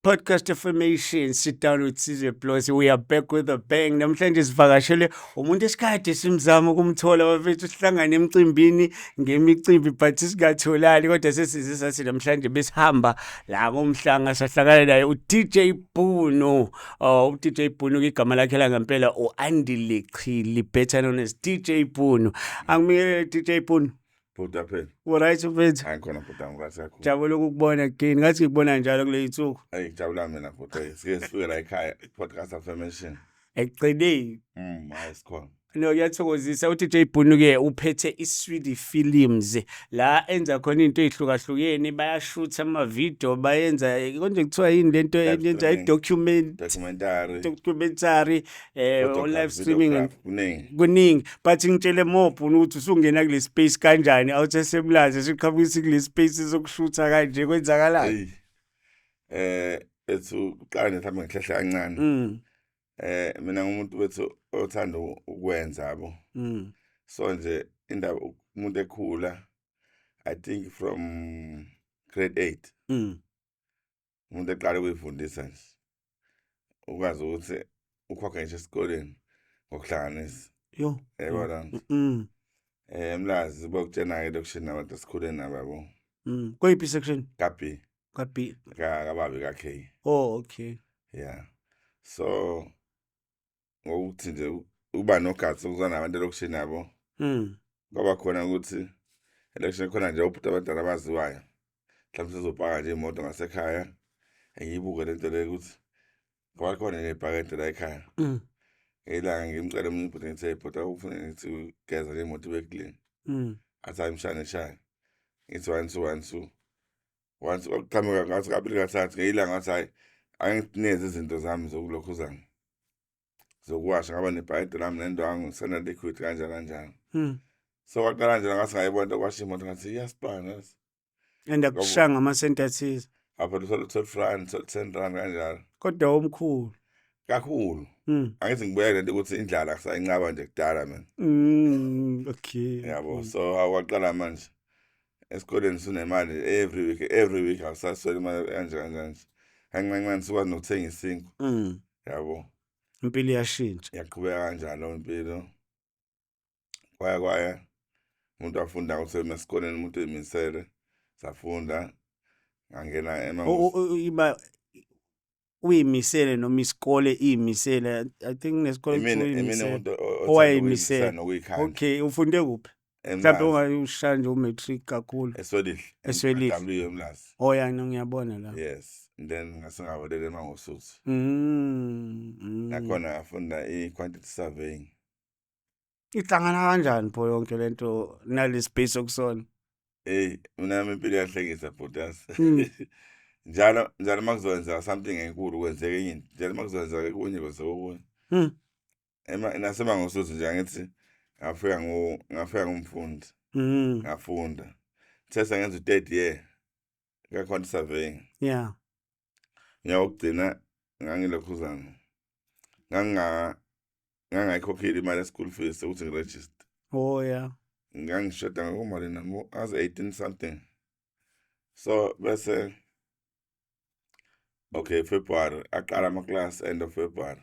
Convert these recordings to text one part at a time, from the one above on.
Podcast Affirmation, sit down with Sizwe Blose. We are back with a bang. Namhlanje sivakashele umuntu esikade simzama ukumthola, bafethu, sihlangane emcimbini ngemicimbi but singatholani, kodwa sesize sathi namhlanje besihamba la koMhlanga sahlangana naye, u-DJ Bhunu. Oh, u-DJ Bhunu, igama lakhe la ngempela u-Andile Chili, better known as DJ Bhunu. Angibingelele, DJ Bhunu. Bhuti, phela. Alright, mfethu? Hayi, khona bhuti, angikathi kakhulu. Jabula ukukubona again. Ngathi ngikubona njalo kule insuku. Hey, jabula mina bhuti. Hey, sike sifike la ekhaya, podcast affirmation. Ekugcineni. Hayi, sikhona. No, kuyathokozisa. U-DJ Bhunu ke uphethe iSwidi Films la enza khona into ezihlukahlukene, bayashutha ama-video, bayenza konje kuthiwa yini lento Live yenza streaming. I-document Documentary. Documentary, photography, live streaming and videography, kuningi. Kuningi, but ngitshele more, Bhunu, ukuthi usungena kule space kanjani, awuthi esemlazi siqhamukisa kule space sokushutha kanje, kwenzakalani? Hey. Ethu kuqala nje mhlawumbe ngihlehle kancane. Mina ngumuntu wethu othanda ukwenza, yabo. So nje indaba umuntu ekhula, I think from grade 8 umuntu eqala ukuyifundisa nje. Ukwazi ukuthi ukhokhe ngisho esikoleni ngokuhlanganisa. Yo. Yabona. Emlazi bokutshena ke lokishini nabantu esikhule nabo, yabo. Kuyiphi section? Ka B. Ka B. Ka kababi ka K. Oh, okay. Yeah. So ngokuthi nje uba nogazi ukuzana nabantu elokishini nabo, kwaba khona ukuthi elokishini khona nje ubhuti abadala abaziwayo. Mhlawumbe sizopaka nje imoto ngasekhaya, ngiyibuke lento le ukuthi ngoba khona nje ibhakede la ekhaya. Ngelanga ngimcela omunye ubhuti, ngithi, "Hey bhuti, awufune ngithi ugeza le moto ibe clean." Athi, "Hayi, mshane shaya." Ngithi, "One two one two one two." Kwakuqhamuka ngathi kabili kathathu. Ngeyilanga ngathi, "Hhayi, angineze izinto zami zokulokhuzana, zokuwasha." Ngaba nebhakede lami nendwangu sena liquid, kanjalo kanjalo. So kwaqala kanjalo, ngathi ngayibona into yokuwasha imoto, ngathi iyasipana yazi. And akushanga amasenti athize. Apha uthola R12, uthola R10, kanjalo. Kodwa omkhulu. Kakhulu. Angithi ngibuyele lento ukuthi indlala kusayincaba nje kudala mina. Yabo, so awaqala manje esikoleni sunemali every week, every week awusaswela imali, kanje kanje kanje. Kancane kancane sikwazi nokuthenga isinkwa. Yabo. Impilo iyashintsha. Yaqhubeka kanjalo impilo. Kwaya kwaya umuntu wafunda ukuthi esikoleni umuntu eyimisele, safunda, ngangena Iba uyimisele noma isikole iyimisele? I think nesikole Imina kuthiwa imina uyimisele. Umuntu othanda Owayeyimisele. ukuyimisela nokuyikhanda. Okay, ufunde kuphi? Mhlawumbe Emlazi. ungayushaya nje u-matric kakhulu. Eswelihle. Eswelihle. W eMlazi. Oh ya, no, ngiyabona la. Yes. And then ngase ngawelela eMangosuthu. Nakhona ngafunda i-quantity surveying. Ihlangana kanjani pho yonke lento nale space okusona? Hey, mina yami impilo iyahlekisa bhuti, yazi. Njalo njalo makuzokwenzeka something enkulu, kwenzeka enye into. Njalo makuzokwenzeka okunye, kwenzeka okunye. Ema naseMangosuthu nje, angithi ngafika ngumfundi. Ngafunda. Ngithe sengenza u-third year ka-quantity surveying. Unyaka wokugcina ngangilokhuzana. Ngangayikhokhile imali ye-school fees ukuthi ngi-register. Oh yeah. Ngangishoda ngokumali nami aze 18 something. So bese okay, February aqala ama-class, end of February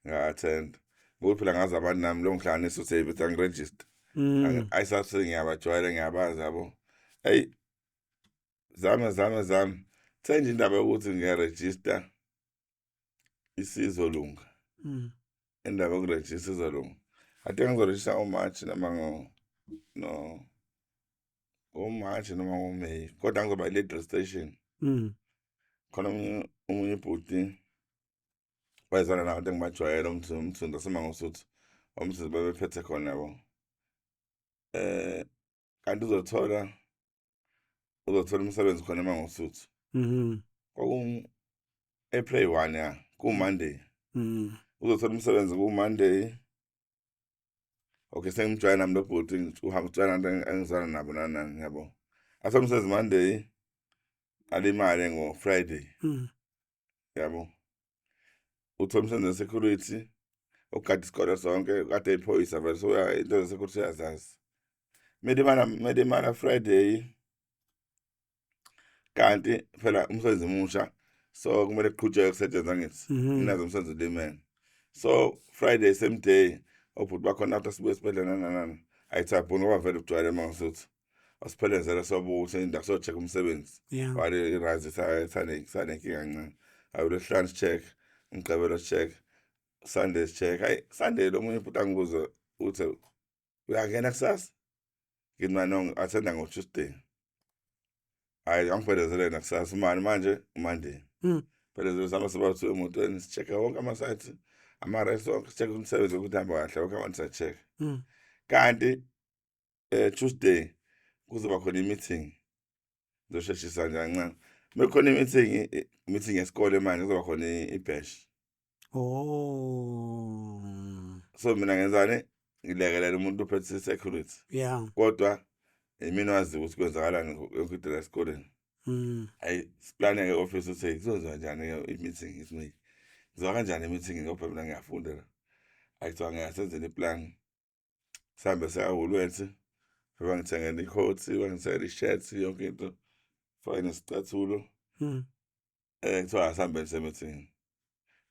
nga-attend. Ngokuthi phela ngazi abantu nami lo ngihlanganisa ukuthi, "Hey, bethi angi-register." Ayisathi ngiyabajwayela, ngiyabazi, yabo. Hey, zame zame zame. Thenje indaba yokuthi ngiya-register isizolunga. Indaba yoku-register izolunga. I think ngizo-register ngo-March noma ngo no ngo-March noma ngo-May, kodwa ngizoba late registration. Khona omunye ubhuti wayezwana nabantu engibajwayele, umthundo waseMangosuthu, omthundo babephethe khona, yabo. Kanti uzothola umsebenzi khona eMangosuthu. Kwaku April 1, ya, ku Monday. Uzothola umsebenzi ku Monday. Okay, sengimjwayela nami lo bhuti, uhamba ujwayela nabantu engizwana nabo nani nani, yabo. Athola umsebenzi Monday, alimale ngo Friday. Yabo. Uthola umsebenzi we-security, ogada isikole sonke, kade eyiphoyisa vele, so into ze-security uyazazi. Melimala Friday, kanti phela umsebenzi musha. So kumele kuqhutsheke kusetshenzwa ngithi. Inazo umsebenzi ulimele. So Friday same day obhuti bakhona after sibuye esibhedlela nanana. Ayithi abhuni ngoba vele ujwayele Mangosuthu. Wasiphelezela sobuka ukuthi indawo so-check umsebenzi. Wale i-rise isanenkinga kancane. Ayi Lwesihlanu check, Umgqibelo check, Sunday check. Hayi Sunday lo munye ubhuti angibuze uthi uyangena kusasa? Ngithi mina no ngi-attenda ngo-Tuesday. Hayi angiphelezele nakusasa mani manje uMonday. Phelezele sihamba siba-two emotweni si-check-a wonke ama-sites, ama-rest wonke si-check umsebenzi ukuthi uhamba kahle wonke abantu siya-check. Kanti Tuesday kuzoba khona i-meeting. Ngizosheshisa nje kancane. Mekukhona i-meeting, i-meeting yesikole manje kuzoba khona i-bash. Oh. So mina ngenzani? Ngilekelela umuntu ophethe i-security. Kodwa imina wazi ukuthi kwenzakalani yonke into la esikoleni. Hayi siplane ke office ukuthi kuzokwenziwa kanjani ke i-meeting ngithi kuzoba kanjani i-meeting ngoba mina ngiyafunda la. Hayi kuthiwa ngiyasenzela i-plan. Sihambe siya Woolworths. Bangithengela i-coat, bangithengela i-shirt, yonke into. Fake nesicathulo. Kuthiwa asihambe siye meeting.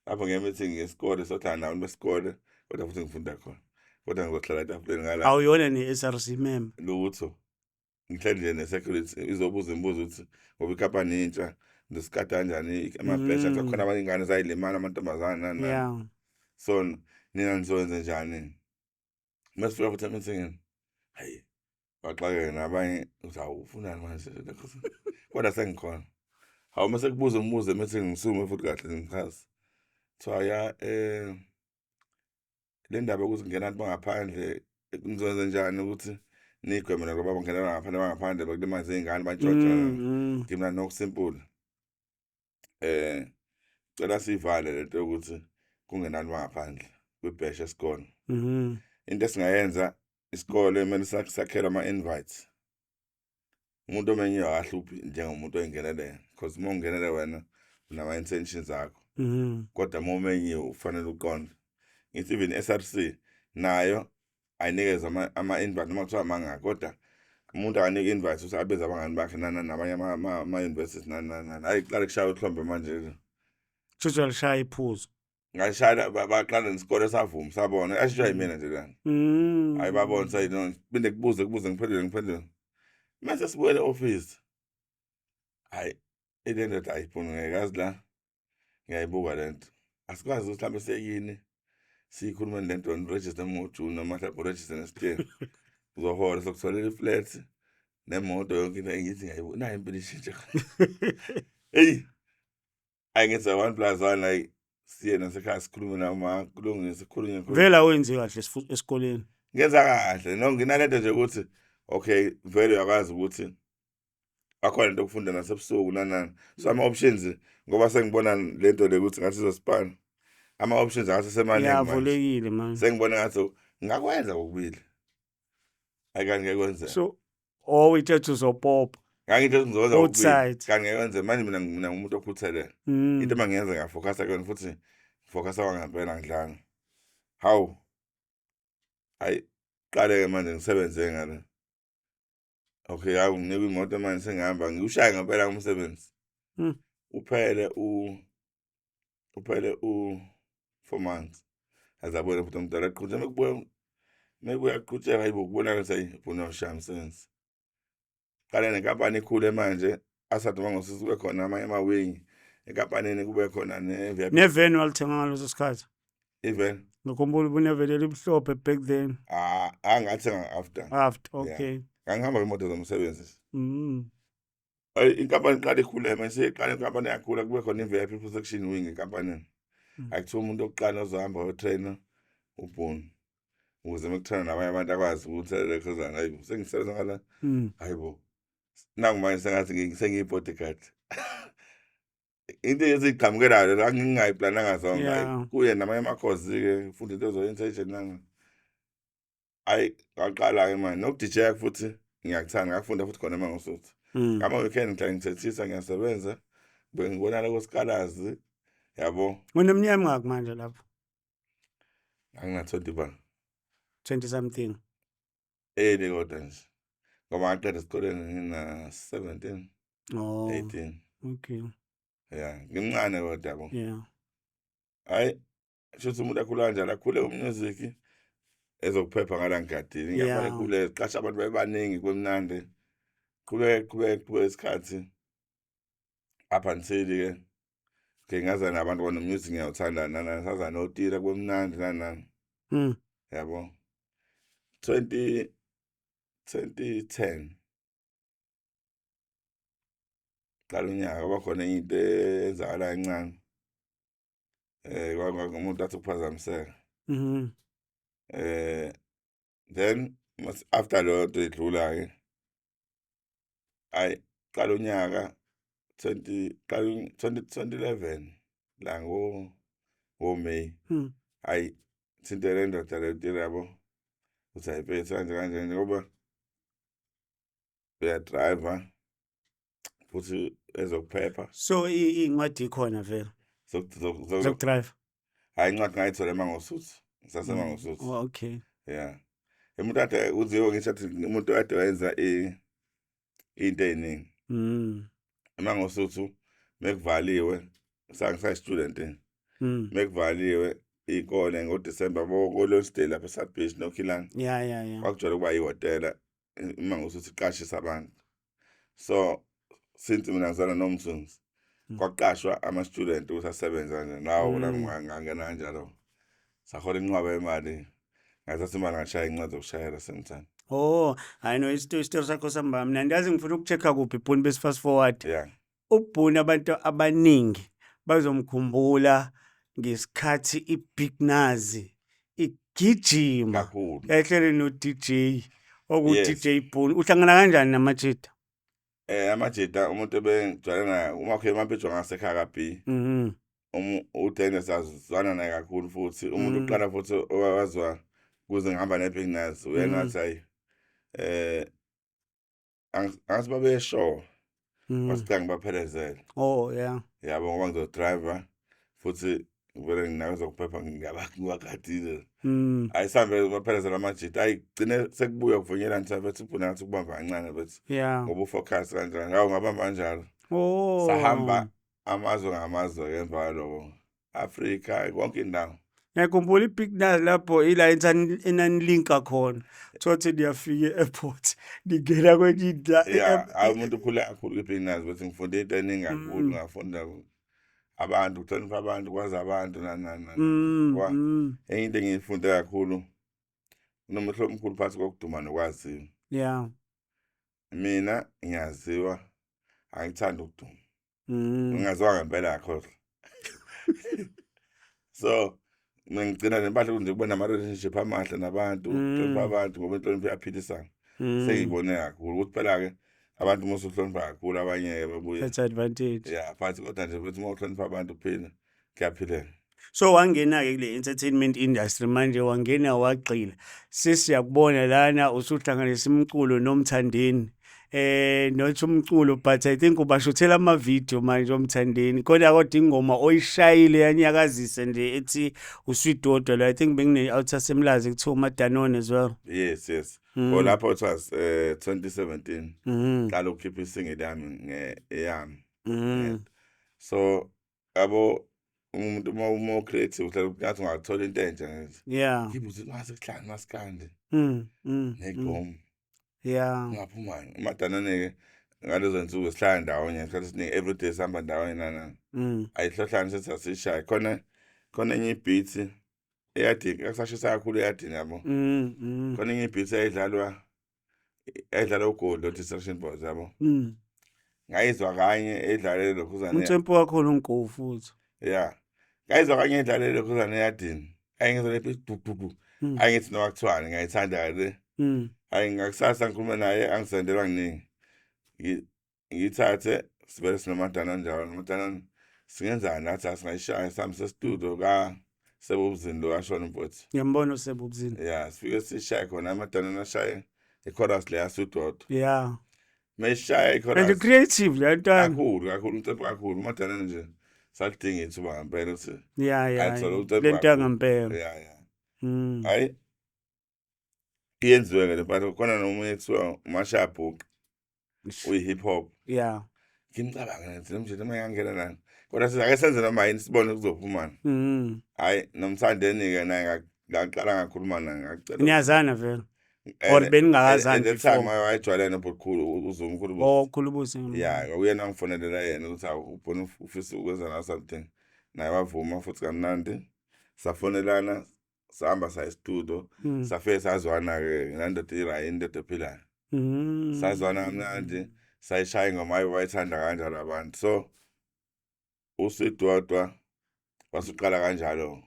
Lapho ngiye meeting yesikole sohlala nabantu besikole kodwa futhi ngifunda khona. Kodwa ngizohlala etafuleni ngala. Awuyona ne-SRC member. Lutho. Ngihleli nje ne-security izobuza imibuzo ukuthi ngoba ikhampani intsha nisikada kanjani amabhesha khona abanye ingane zayilimala amantombazane nani nani. So nina nizowenza njani? Masifika futhi e-meeting hayi baxakeke nabanye uthi hawu ufunani manje kodwa sengikhona. Hawu mase kubuza umbuzo e-meeting ngisume futhi kahle ngichaze. Kuthiwa ya le ndaba yokuthi kungena abantu bangaphandle nizokwenza njani ukuthi nigweme ngoba bangena ngaphandle bangaphandle bekulimaze iy'ngane bantshontsha. Ngithi mina no simple. Cela sivale lento yokuthi kungenani bangaphandle kwibhesha esikole. Into esingayenza isikole kumele sakhele ama-invites. Umuntu omenyiwe akahluphi njengomuntu oyingenele because uma ungenele wena unama-intentions akho. Kodwa uma umenyiwe ufanele uqonde. Ngithi even SRC nayo ayinikeze ama-invite noma kuthiwa mangaki kodwa umuntu akanike invite ukuthi abize abangani bakhe nani nabanye ama-universities nani nani nani. Hayi kuqale kushaya uhlombe manje. Kusho alishaya iphuzu. Ngashaya baqala nesikole savuma sabona ashishwa yimina nje lana. Hayi babona sayi no phinde kubuze kubuze ngiphendule ngiphendule. Mase sibuyele office. Hayi ile ndoda ayibhunu ngeke yazi la ngiyayibuka lento. Asikwazi ukuthi mhlambe seyini siyikhulume lento register ngoJune noma mhlawumbe register next year. Uzohola sokutholela i-flat nemoto yonke into engithi ngiyayibuka nayo impilo ishintshe. Hey ayi ngithi 1 plus 1 hayi siye nasekhaya sikhulume nama kulungile sikhulunywe. Vele awenzi kahle esikoleni. Ngenza kahle no nginalento nje ukuthi okay vele uyakwazi ukuthi akhona into okufunda nasebusuku nanani. So ama options ngoba sengibona lento le ukuthi ngathi izosipana. Ama options ngathi semaningi manje. Yavulekile manje. Sengibona ngathi ngakwenza kokubili. Ayikani ngeke kwenzeke. So oh ithethe uzopopa. Ngangithi ngizokwenza Both kokubili. sides. Kanti ngeke kwenze manje mina ngumuntu okhuthele. Into mangiyenza ngiyafocus kuyona futhi ngifocus kwangempela ngidlala. Hawu. Hayi qale ke manje ngisebenze ngale. Okay hawu nginikwe imoto manje sengihamba ngiwushaya ngempela umsebenzi. Uphele u uphele u 4 months. Azabona futhi umdala aqhutsheka mekubuya mekubuya aqhutsheka hayibo kubonakala ukuthi hayi ufuna ushaya umsebenzi. Qale nenkampani ikhule manje asathi mangosisi kube khona amanye amawingi enkampanini kube khona ne-VIP. Neveni walithenga ngaleso sikhathi. Even Ngikhumbula ubuneveni elimhlophe back then. Ah angathenga after. After okay. Ngangihamba ngemoto zomsebenzi. Ayi inkampani iqala ikhule manje iqala inkampani yakhula kube khona i-VIP protection wing enkampanini. Akuthiwa umuntu oqala ozohamba uyotrainer ubhunu. Ukuze mekutrainer nabanye abantu akwazi ukuthi lekhozana hayibo sengisebenza ngala hayibo. Nangu manje sengathi sengiyi-bodyguard. Into eziqhamukelayo la ngingayiplananga zonke kuye namanye amakhosi ke futhi into zo-orientation nanga. Ayi ngaqala ke manje noku-DJ futhi ngiyakuthanda ngakufunda futhi khona eMangosuthu. Ngama weekend ngihlala ngithethisa ngiyasebenza bengibonana kosikalazi yabo. Uneminyaka emingaki manje lapho? Angina 21. 20 something. Early kodwa nje. Ngoba ngaqeda esikoleni ngina 17. Oh. 18. Okay. Yeah, ngimncane kodwa yabo. Yeah. Hayi, shuthi umuntu akhula kanjalo, akhule umusic ezokuphepha ngala ngigadini. Ngiyafana khule qasha abantu babebaningi kwemnandi. Qhubeke qhubeke qhubeke isikhathi up until ke ke ngaza nabantu kona music ngiyawuthanda nana saza notira kwemnandi nani nani. Yabo. 20 2010 qala unyaka kwakhona enye into eyenzakala encane. Umuntu athi ukuphazamiseka. Then after leyo nto idlula ke, ayi qala unyaka 20 qala 20 2011 la ngo May. Ayi thinte le ndoda le tira yabo. Uthi ayiphethe kanje kanje ngoba uya-driver futhi ezokuphepha. So iy'ncwadi ikhona vele zoku-drive? Hayi, incwadi ngayithola eMangosuthu, ngisaseMangosuthu. Oh, okay. Yeah. Umuntu ade uziwe ngisho athi umuntu kade wenza into ey'ningi. EMangosuthu mekuvaliwe, ngisay-student. Mekuvaliwe iy'kole ngoDisemba ko-Lonsdale lapha eSouth Beach noKilani. Yeah yeah yeah. Kwakujwayele ukuba ihhotela iMangosuthu iqashisa abantu. So since mina ngizalwa noMthunzi, kwaqashwa ama-student ukuthi asebenze kanje nawo la ngangena kanjalo. Sahola inqwaba yemali. Ngathatha imali ngashaya incwadi zokushayela same time. Oh, hayi no, isitori sakho sihamba kamnandi. Yazi ngifuna uku-check-a kuphi Bhunu bese fast forward. Yeah. UBhunu abantu abaningi bazomkhumbula ngesikhathi iBig Nuz igijima. Kakhulu. Yayihlele no DJ oku DJ Bhunu. Uhlangana kanjani namajita? Amajita umuntu ebengijwayele naye uma khe mampetshwa ngasekhaya ka B. Udende sazwana naye kakhulu futhi umuntu uqala futhi owazwa kuze ngihamba neBig Nuz uyena wathi hayi angazi babe sure. Wasicela ngibaphelezele. Oh yeah. Yabo ngoba ngizodriver futhi ngivele nginazo zokuphepha ngibagadile. Ayisambe baphelezela amajita ayigcine sekubuya kuvunyelana sabe sifuna ngathi ukubamba kancane bethi. Yeah. Ngoba ufocus kanjani ngawo ngabamba kanjalo. Oh. Sahamba amazwe ngamazwe emva kwaloko. Africa konke indawo. Ngiyakhumbula iBig Nuz lapho ila enanilinka khona. Thothi niyafika e-airport ningena kwenye indawo. Yeah, hayi umuntu ukhule kakhulu kwiBig Nuz bethi ngifunde into eningi kakhulu, ngafunda abantu, ukuhlonipha abantu, kwazi abantu nani nani nani. Enye into engiyifunde kakhulu kunomehluko omkhulu phakathi kokuduma nokwaziwa. Yeah. Mina ngiyaziwa, angithandi ukuduma. Ngingaziwa ngempela yakhohlwa. So ngigcina nempahla nje kuba nama relationship amahle nabantu, ukuhlonipha abantu ngoba inhlonipho iyaphilisana. Sengiyibone kakhulu ukuthi phela ke abantu uma usuhlonipha kakhulu abanye babuye. That's advantage. Yeah, but kodwa nje ukuthi uma uhlonipha abantu uphila kuyaphileka. So wangena ke kule entertainment industry manje wangena wagxila. Sesiyakubona lana usuhlanganisa umculo noMthandeni. Not umculo but I think ubashuthela ama video manje oMthandeni. Kodwa kodwa ingoma oyishayile yanyakazisa nje ethi uswidodwa lo. I think bengine outer semlazi kuthiwa uMadanone as well. Yes, yes. Oh lapho it was 2017. Qala ukukhipha isingle yami ngeyami. So yabo umuntu uma creative uhlala ngathi ungathola into entsha nje. Yeah. Ngibuze ukuthi mase kuhlangana maskandi. Negqom. Yeah. Ungaphuma uMadanone ke ngalezo nsuku sihlala ndawonye ngesikhathi esiningi every day sihamba ndawonye nana. Ayihlohlane sethi asishaye khona khona enye ibeat eyadini akusashisa kakhulu eyadini yabo. Khona enye ibeat eyayidlalwa eyayidlalwa uGold Distraction Boys yabo. Ngayizwa kanye edlale lokhuzane. Umthempo wakho lonkofu futhi. Yeah. Ngayizwa kanye edlale lokhuzane eyadini. Ayingizwa le beat du du du. Ayingithi noma kuthiwani ngiyayithanda le. Ayi ngakusasa ngikhuluma naye angisendela nginingi. Ngithathe sivele sinoMadana njalo noMadana singenzani nathi asingayishaya sami se-studio ka Sebubuzini lo kashona mfowethu. Ngiyambona uSebubuzini. Yeah, sifike sishaye khona amadana ashaye i-chorus le yasudodwa. Yeah. Mayishaya i-chorus. And creative le ntwana. Kakhulu kakhulu umcebo kakhulu uMadana nje salidinga ithuba ngempela ukuthi. Yeah yeah. Ayithola umcebo. Le nto ngempela. Yeah yeah. Hayi iyenziwe ke le mpahla khona nomunye kuthiwa uMashabhuqa uyi hip hop. Yeah. Ngimcabanga ngithi lo mjita uma ngangena lana. Kodwa sithi ake senze noma yini sibone kuzophumani. Hhayi, noMthandeni-ke naye ngaqala ngakhuluma naye ngacela. Niyazana vele? Or beningakazani At that time before? wayejwayelene noBhuti uZuma ukhulu. Oh, Khulubusi. Yeah, uyena wangifonelela yena ukuthi awu ubona ufisa ukwenza na something. Naye wavuma futhi kamnandi. Safonelana, sahamba saya e-studio, safike sazwana-ke nandoda i-right, indoda ephilayo. Sazwana kamnandi, sayishaya ingoma, hayi bayithanda kanjalo abantu. So uSidodwa wasuqala kanjalo.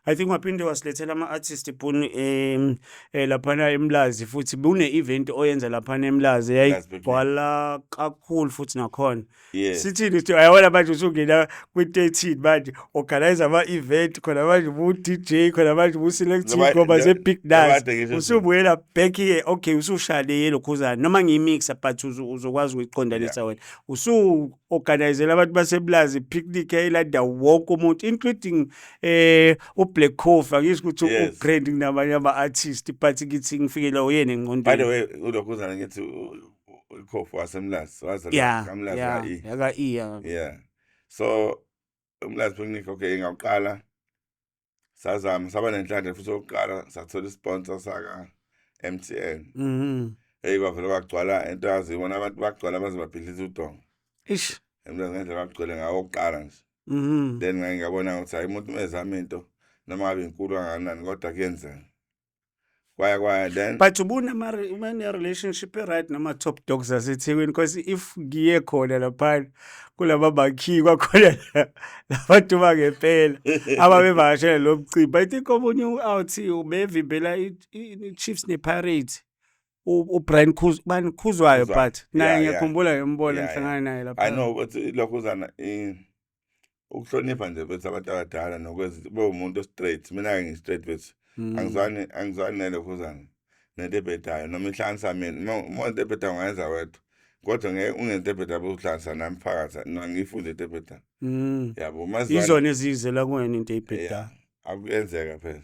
I think waphinde wasilethela ama-artist Bhunu laphana eMlazi, futhi bune-event oyenza laphana eMlazi yayigcwala kakhulu futhi nakhona. Yes. Sithini sithi ayabona manje usungena kwi-13 manje, organize ama-event khona manje, ubu-DJ khona manje, ubu-select iy'ngoma ze-Big Noma Nuz. kade ngisho Usubuyela back here, okay, usushale yelokhuzana noma ngiyimixa but uzokwazi ukuyiqondanisa wena. Usu-organizela abantu baseMlazi picnic eyilanda wonke umuntu including uBlack Coffee, angisho ukuthi ubrand kunamanye ama-artist but ngithi ngifikela uyena By the engqondweni. way, ulokhuzana ngithi uKhofi waseMlazi, wazalwa kaMlazi ka-E. Yaka-E, yeah. Yeah. So uMlazi picnic, okay, ngawuqala sazama saba nenhlanhla futhi okokuqala sathola isponsor saka MTN. Hey, kwavele kwagcwala into yazi ibona abantu bagcwala baze babhidliza udonga. Ish. Emlazi ngendlela bagcwele ngawo okokuqala nje. Then ngake ngabona ukuthi hayi umuntu uma ezama into noma ngabe inkulu kangakanani kodwa kuyenzeka. Kwaya kwaya then But ubuna une relationship e-right nama-top dogs aseThekwini, because if ngiye khona laphana kulaba makhi kwakhona labantu bangempela ababevakashela lo mcimbi. I think omunye u-out ubevimbela i-Chiefs ne-Pirates, uBrian Khuz bani Khuzwayo, Khuzwayo. but naye ngiyakhumbula ngimbona ngihlangana naye lapha. I know ukuthi lokhuzana ukuhlonipha nje bethu abantu abadala nokwenza ube umuntu straight. Mina ke ngi-straight bethu. Angizwani nelokhuzana nento ebhedayo noma ihlanganisa mina. Uma into ebhedayo ungayenza wedwa. Kodwa ngeke ungenze into ebhedayo bese uhlanganisa nami phakathi. Noma ngiyifunde into ebhedayo. Yabo, mazwana. Izona ezizela kuwena into ebhedayo. Yeah, akuyenzeka phela.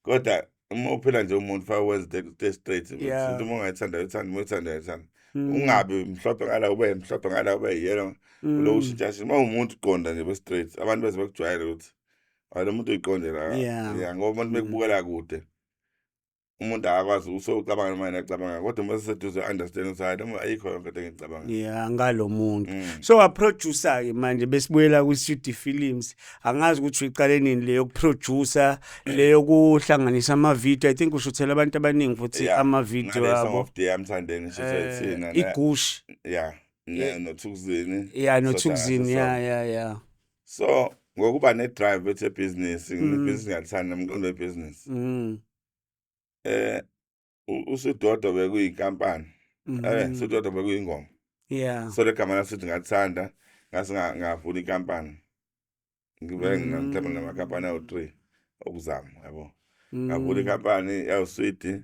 Kodwa uma uphila nje umuntu fanele wenze into straight. Into uma ungayithanda uyithanda, uma uyithanda uyithanda. Ungabi mhlophe ngala ube mhlophe ngala ube yellow. Lo ushintsha shintsha. Uma umuntu uqonda nje be straight, abantu beze bekujwayele ukuthi hayi lo muntu uyiqonde la. Yeah, ngoba umuntu bekubukela kude. Umuntu akakwazi usocabanga noma yena acabanga, kodwa uma seseduze understand ukuthi hayi noma ayikho yonke into engicabanga. Yeah, ngalo muntu. So wa producer ke manje besibuyela ku Studio Films. Angazi ukuthi uyiqale nini leyo kuproducer, leyo kuhlanganisa ama video. I think ushuthela abantu abaningi futhi ama video Ngale Song abo. of the Year Mthandeni shuthe thina. Igush. Yeah. NoThukuzini. Yeah, noThukuzini. Yeah. So ngokuba ne drive bethe business, business ngiyathanda umqondo we business. uSidodo bekuyinkampani. Sidodo bekuyingoma. So le gama lasithi ngathanda ngase ngavula inkampani. Ngibe mhlawumbe namakhampani awu-3 okuzama, yabo. Ngavula inkampani yawuswidi.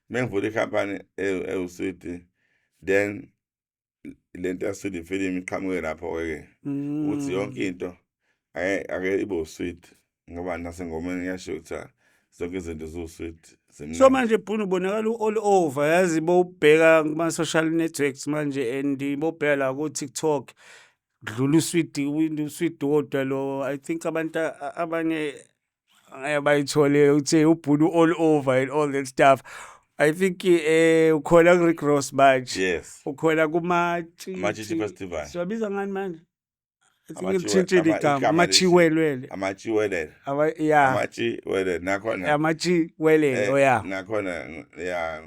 Mengivula inkampani ewuswidi, then lento yaswidi film iqhamuke lapho ke. Ukuthi yonke into ake ibe uswidi ngoba nasengomeni ngiyasho ukuthi zonke izinto ziwuswidi. So manje Bhunu ubonakala all over, yazi bowubheka kuma social networks manje and bowubheka la ku TikTok kudlula uswidi uswidi wodwa lo. I think abantu abanye angeke bayithole ukuthi uBhunu all over and all that stuff. I think ukhona ku Rick Ross manje. Yes. Ukhona kuma Amatshitshi Festival. Siwabiza ngani manje? I think litshintshile igama, igama amachiwelele. Amachiwelele. Aba yeah. Amachiwelele nakhona. Amachiwelele, oh yeah. Nakhona yeah,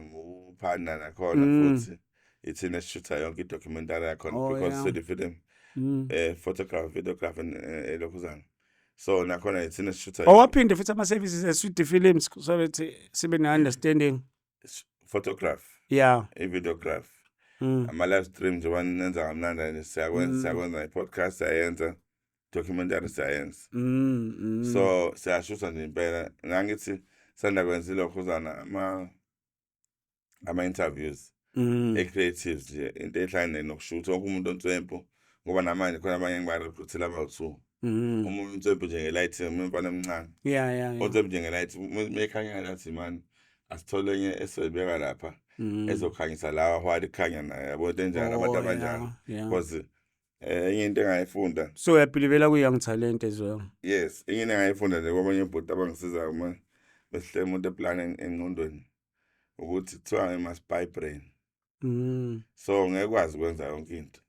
uphanda nakhona futhi ithina esishutha yonke i-documentary yakhona because the film photography, videography elokhuzana. So nakhona ithina esishutha. Owaphinde futhi ama services e-Sweet Films so that sibe ne understanding. Photograph. I-videograph. Ama live stream njengoba nenza kamnandi nje siyakwenza, siyakwenza i-podcast siyayenza, documentary siyayenza. So siyashutha nje impela. Ngangithi sanda kwenza ilokhuzana ama interviews e-creatives nje into ehlangene nokushutha wonke umuntu ontswempu ngoba namanje khona abanye engibarecruitela abawu-2. Omunye unswempu nje nge-lighting, omunye umfana omncane. Ontswempu nje nge-light, mekhanya ngathi man asithole enye esoyibeka lapha ezokhanyisa lawa while ikhanya naye, yabo into enjalo abantu abanjalo. Because Enye into engayifunda. So uyabelievela kwi-young talent as well? Yes, enye into engayifunda nje kwabanye ubhuti abangisiza uma besihle umuntu eplan engqondweni ukuthi kuthiwa I must buy brain. So ngeke ukwazi ukwenza yonke into.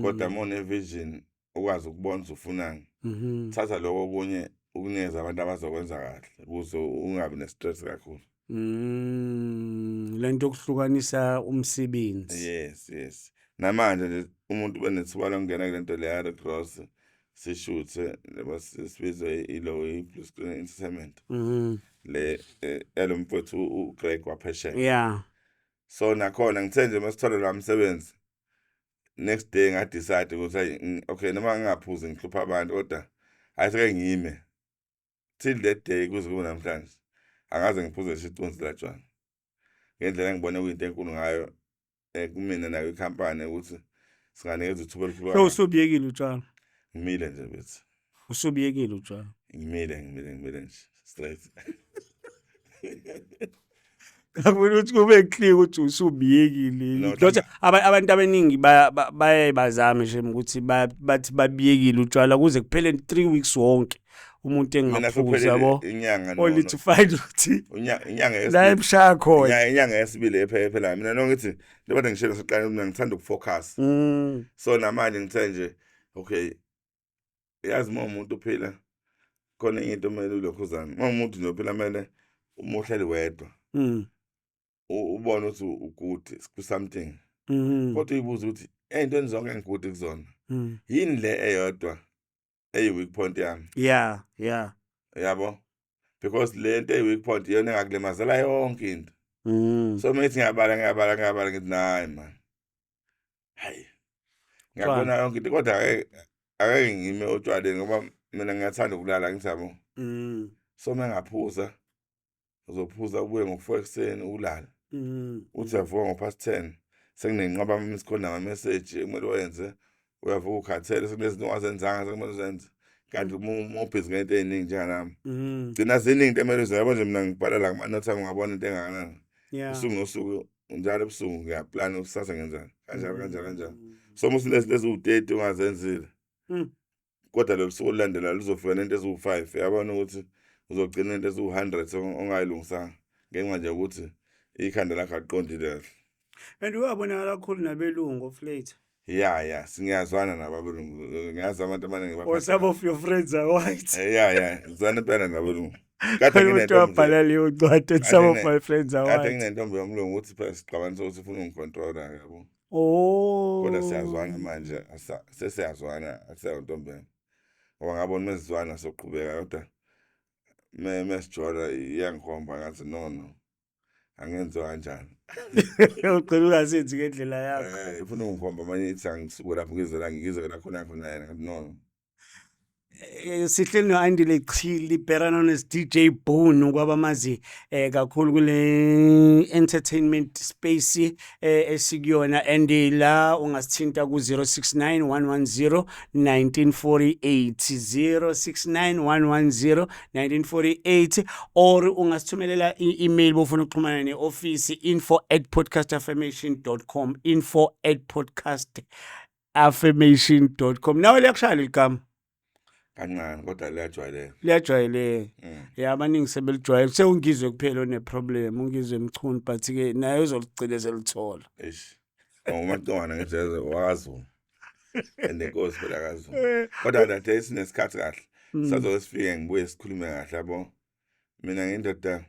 Kodwa uma une-vision, ukwazi ukubona ukuthi ufunani, thatha lokho okunye ukunikeza abantu abazokwenza kahle ukuze ungabi ne-stress kakhulu. Lento yokuhlukanisa umsebenzi. Yes, namanje nje umuntu benethuba lokungena kule nto leya Cross, sishuthe noma sibizwe ilo i-Blue Screen Entertainment le yalo mfowethu uGreg waphesheya. So nakhona ngithe nje masithola lo msebenzi, next day ngadecide ukuthi hayi, okay, noma ngingaphuzi ngihlupha abantu, kodwa hayi, seke ngime till that day kuze kube namhlanje angaze ngiphuze ngisho iconsi latshwala, ngendlela engibone kuyinto enkulu ngayo kumina nayo ikhampani ukuthi singanikeza ithuba elikhulu So kangaka. Usubuyekile utshwala? Ngimile nje bethi. Usubuyekile utshwala? Ngimile, ngimile, ngimile nje straight. Ngifuna ukuthi kube clear ukuthi usubiyekile. No, Because abantu abaningi baye bazame nje ukuthi bathi babiyekile utshwala kuze kuphele 3 weeks wonke umuntu Mina engaphuzi, sekuphele yabo. inyanga Only to find ukuthi inyanga la yesibili. emshaya khona. Inyanga yesibili ephela. Mina no ngithi njengoba ngishilo siqala, mina ngithanda ukufocus. So namanje ngithe nje okay, yazi uma umuntu uphila khona enye into kumele ulokhuzana, uma umuntu nje uphila kumele uma uhleli wedwa ubone ukuthi ugood ku something, kodwa uyibuza ukuthi ey'ntweni zonke engigood kuzona, yini le eyodwa eyi-weak point yami? Yabo, because le nto eyi-weak point iyona engakulimazela yonke into. So uma ngithi ngiyabala, ngiyabala, ngiyabala, ngithi hayi man, hayi, ngiyabona yonke into, kodwa ake ngime otshwaleni ngoba mina ngiyathanda ukulala, ngithi yabo. So uma ngaphuza, uzophuza ubuye ngo-4 ekuseni ulale. Uthi uyavuka ngo-past 10, sekunenqwaba ama-missed call nama-message ekumele uwenze. Uyavuka ukhathele, sekunezinto ongazenzanga sekumele uzenze, kanti uma ubhizi ngento ey'ningi njenganami, gcina ziningi into emele uzenze. Yabo nje, mina ngibhala la kuma-notes ami, ungabona into engakanani. Usuku nosuku, njalo ebusuku ngiyaplana ukuthi kusasa ngenzani, kanjalo kanjalo kanjalo. So uma usunezinto eziwu-30 ongazenzile, kodwa lolu suku olulandelayo luzofika nento eziwu-5, uyabona ukuthi uzogcina into eziwu-100 ongayilungisanga ngenxa nje yokuthi ikhanda lakho aliqondile kahle. And uyabonakala kakhulu nabelungu of late. Ya, singiyazwana nabo abelungu, ngiyazi abantu abaningi. Or some of your friends are white. Ya, ngizwana impela nabelungu. Kade Umuntu nginentombi wabhala leyo ncwadi and some of my friends are kade white. nginentombi yomlungu, ukuthi phela sixabanisa ukuthi ufuna ungicontrola, yabo. Oh. Kodwa siyazwana manje, sesiyazwana, akuseyo ntombi yami, ngoba ngabona mesizwana soqhubeka, kodwa mesijola iyangikhomba, ngathi no, angenziwa kanjani. Ugcina ungasenzi ngendlela yakho. Ifuna ungikhomba manje, ithi angisuke lapho ngize la, ngize la khona khona yena, ngathi no. Sihleli no-Andile Chili, better known as DJ Boom, kwabamazi kakhulu kule entertainment space esikuyona, and la ungasithinta ku 069 110 1948, 069 110 1948, or ungasithumelela i-email bofuna ukuxhumana ne-office, info@podcastaffirmation.com, info@podcastaffirmation.com. Nawe liyakushaya leli gama? Kancane, kodwa liyajwayeleka. Liyajwayeleka. Ya, abaningi sebelijwayele, sewungizwe kuphela oneproblem, ungizwe Mchunu, but-ke naye uzoligcina selithola. Eish, umantwana ngijeze wakaZulu and inkosi phela kaZulu, kodwa that sinesikhathi kahle, sazoke sifike, ngibuye sikhulume kahle, yabo. Mina ngiyindoda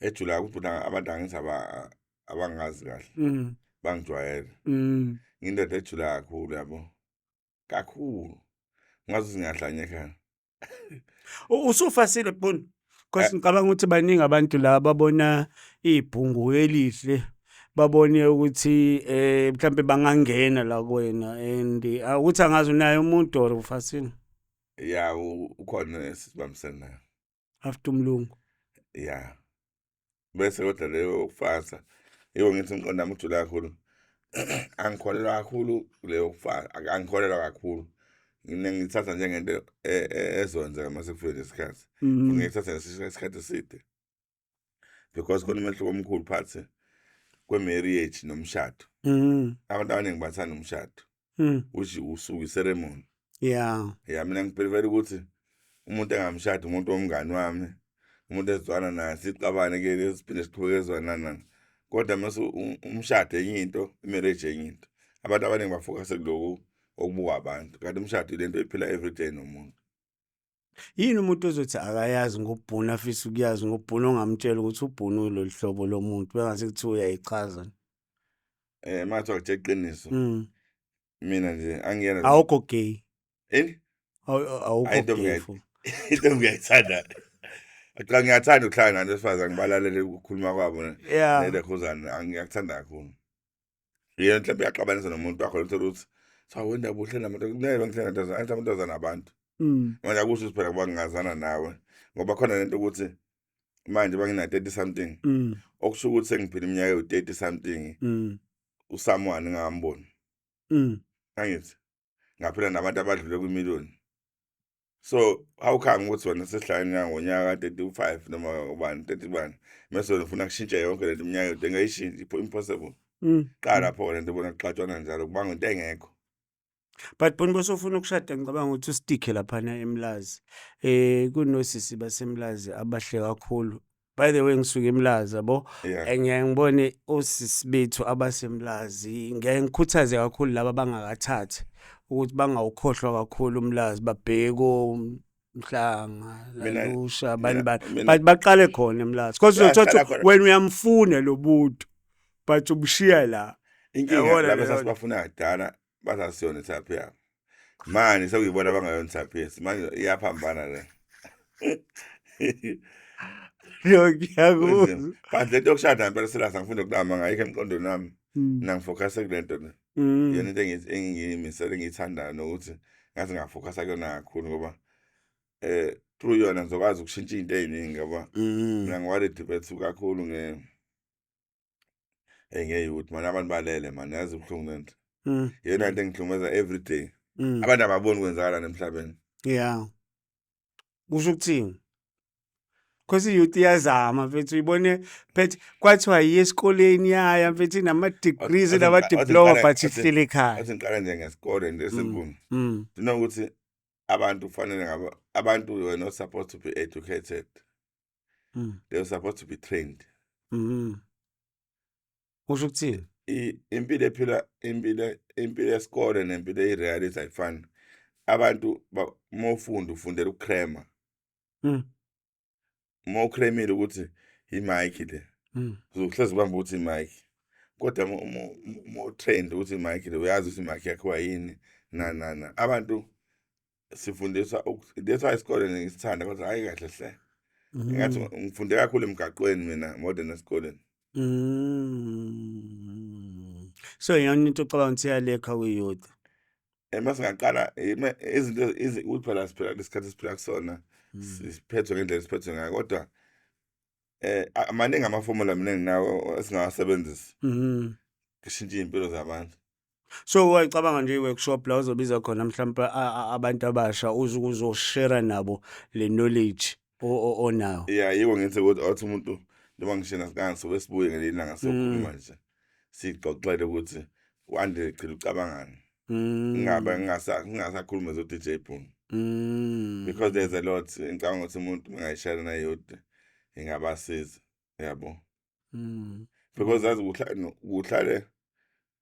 ejula ukuthi abantu angithi abangazi kahle bangijwayele. Ngiyindoda ejula kakhulu, yabo, kakhulu, ngazi ngiyahlanya ekhaya. Usufasile Boon? Because ngicabanga ukuthi baningi abantu la babona ibhungu elihle, babone ukuthi mhlambe bangangena la kuwena, and ukuthi angazi unaye umuntu or ufasile? Ya, ukhona esibambisene naye. After umlungu? Ya, bese kodwa leyo yokufasa, yiko ngithi umqondo wami ujula kakhulu, angikholelwa kakhulu kuleyo kufasa, angikholelwa kakhulu. Mina ngithatha njengento ezokwenzeka mase kufike lesikhathi. Ngiyithatha ngesikhathi eside because khona umehluko omkhulu phakathi kwe-marriage nomshado. Abantu abaningi bathanda umshado. Which usuku i-ceremony. Ya, mina ngi-prefer ukuthi umuntu engamshadi umuntu womngani wami, umuntu esizwana naye, sixabane ke, siphinde siqhubeke sizwana nani. Kodwa mase umshado enye into, i-marriage enye into. Abantu abaningi ba-focus kuloku okubukwa abantu, kanti umshado ilento ephila everyday nomuntu. Yini umuntu ozothi akayazi ngoBhunu, afise ukuyazi ngoBhunu, ongamtshela ukuthi uBhunu uyilolu hlobo lomuntu, bengase kuthiwa uyayichaza? Makuthiwa ngitshela iqiniso, mina nje angiyena. Awukho gay? Ini? Awukho Hayi, intombi. gay futhi? Intombi ngiyayithanda. Cha, ngiyathanda ukuhlala nabantu besifazane, ngibalalele ukukhuluma kwabo nelekhuzana, ngiyakuthanda kakhulu. Yena mhlawumbe uyaxabanisa nomuntu wakho, uthola ukuthi cha, wena buhle nabantu, ngeke ngihlale namantombazane, angithi amantombazane abantu. Manje akusho ukuthi phela kuba ngingazana nawe, ngoba khona lento ukuthi manje bangina 30 something, okusho ukuthi sengiphila iminyaka ewu-30 something usomeone ngingamboni. Angithi ngaphila nabantu abadlule kwimiliyoni, so how come ukuthi wena sesihlangene ngonyaka ka-35 noma ubani 30 bani, mase wena ufuna kushintshe yonke lento iminyaka yonke? Engayishintshi, impossible. Qala lapho lento ibona kuxatshwana njalo, kubanga into engekho. But bona bosofuna ukushada, ngicabanga ukuthi ustikhe laphana eMlazi. Kunosisi baseMlazi abahle kakhulu. By the way, ngisuka eMlazi, yabo. Ngiyaye ngibone osisi bethu abaseMlazi, ngiyaye ngikhuthaze kakhulu laba abangakathathi ukuthi bangawukhohlwa kakhulu uMlazi, babheke koMhlanga, Lalusha, bani bani. But baqale khona eMlazi. Because Yeah, uzothola qala ukuthi khona. wena uyamfuna lo muntu, but umshiya la. Inkinga, Yabona laba leyo nto. sasibafuna kudala basasiyona i-type yabo, manje sekuyibona abangayona i-type yethu manje, iyaphambana le. Yo, ngiyakuzwa. Kunzima. But lento yokushada ngempela selasa ngifunda ukulama, ngayikho emqondweni wami. Mina ngi-focus kule nto le. Iyona into engiyimisele, engiyithandayo, nokuthi ngathi nga-focus-a kuyona kakhulu, ngoba through yona ngizokwazi ukushintsha iy'nto ey'ningi, ngoba mina ngi-worried bethu kakhulu nge-youth man. Abantu balele man, yazi ibuhlungu lento. Iyona nto engihlukumeza every day. Abantu ababoni kwenzakalani emhlabeni. Yeah. Kusho ukuthini? Because i-youth iyazama mfethu, uyibone phethe kwathiwa yiye esikoleni, yaya mfethu, inama-degrees, inama-diploma, but ihleli ekhaya. Athi ngiqala nje ngesikole nje esenkulu. Nokuthi abantu kufanele ngabe abantu were not supposed to be educated. They were supposed to be trained. Kusho ukuthini? Impilo ephila, impilo yesikole nempilo eyi-reality ayifani. Abantu uma ufunda, ufundela ukukrema. Uma ukremile ukuthi i-mic le, uzohlezi ubamba ukuthi i-mic. Kodwa uma u-trained ukuthi i-mic le, uyazi ukuthi i-mic yakhiwa yini, na na na. Abantu sifundiswa, that's why isikole ngisithanda, kodwa hayi kahle hle. Ngathi ngifunde kakhulu emgaqweni mina more than esikoleni. So iyona into ocabanga ukuthi iyalekha kwi-youth? Uma singaqala izinto ukuthi phela siphila lesikhathi esiphila kusona, siphethwe ngendlela esiphethwe ngayo, kodwa amaningi amafomula mina enginawo esingawasebenzisa kushintsha iy'mpilo zabantu. So wayicabanga nje i-workshop la uzobiza khona mhlawumbe abantu abasha, uze uzoshare nabo le knowledge onayo? Ya, yiko ngithi ukuthi othi umuntu noma ngishena sikanga sobe sibuye ngelinye ilanga sokhuluma nje, sixoxele ukuthi u-Andile Chili ucabangani. Ngingabe ngingasakhuluma zo-DJ Boom. Because there's a lot ngicabanga ukuthi umuntu engayishare na-youth ingabasiza, yabo. Because yazi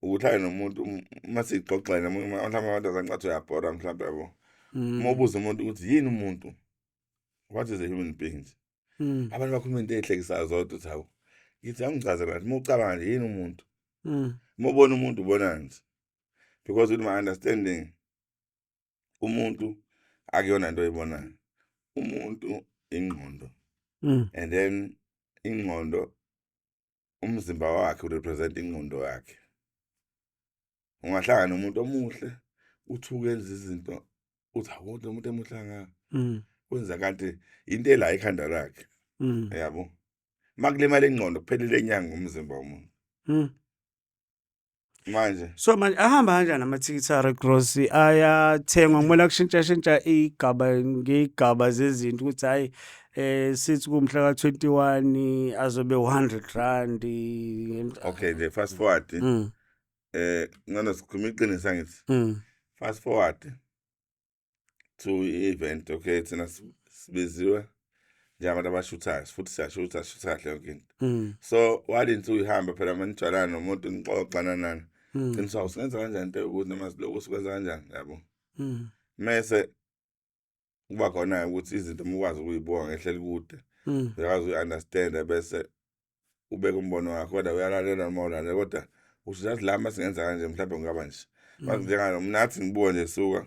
ukuhlale nomuntu, uma siyixoxele, mhlawumbe abantu asancathi uyabhora mhlawumbe, yabo. Uma ubuza umuntu ukuthi yini umuntu, what is a human being? Abantu bakhuluma into ey'hlekisayo zodwa, uthi hawu, ngithi angichazela kahle, uma ucabanga nje yini umuntu? Uma ubona umuntu ubonani nje? Because with my understanding, umuntu akuyona into oyibonayo. Umuntu ingqondo. And then ingqondo, umzimba wakhe u-represent ingqondo yakhe. Ungahlangana nomuntu omuhle, uthuke enza izinto, uthi hawu, lo muntu emuhle kangaka. Kwenza kanti into ela ekhanda lakhe. Yabo. Makulimala ingqondo, kuphelile inyanga ngomzimba womuntu. Manje So manje ahamba kanjani amathikithi a-Rick Ross? Ayathengwa? Ngibona kushintsha shintsha igaba ngey'gaba zezinto, ukuthi hhayi, sithi kumhla ka-21 azobe R100. Okay nje, fast forward. Ngcono sikhuluma iqiniso, angithi? Fast forward to i-event, okay, thina sibiziwe njengabantu abashuthayo, futhi siyashutha, sishutha kahle yonke into. So wathi insuku ihamba phela, manijwayelana nomuntu, nixoxa nanani, qiniso singenza kanjani into yokuthi noma lokhu sikwenza kanjani, yabo. Mese kuba khona ukuthi izinto uma ukwazi ukuyibuka ngehle elikude, uyakwazi uyi-understand, bese ubeke umbono wakho, kodwa uyalalela noma ulalela, kodwa usho yazi la masingenza kanje mhlawumbe kungaba nje. Manje njengalo mina athi ngibuka nje, suka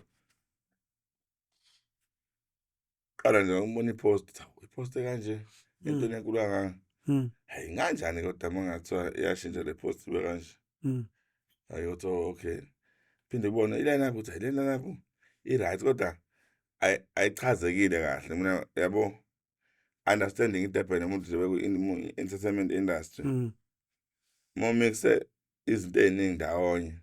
qala nje ngibona i-post, hawu, i-post kanje entweni enkulu kangaka. Hayi, kanjani kodwa uma ngathiwa iyashintsha le post ibe kanje? Hayi, uthi, oh, okay, phinde ubone i-line up, uthi hayi, le line up i-right, kodwa ayichazekile kahle mina, yabo, understanding iDurban, umuntu nje beku-entertainment industry, uma umixe izinto ey'ningi ndawonye,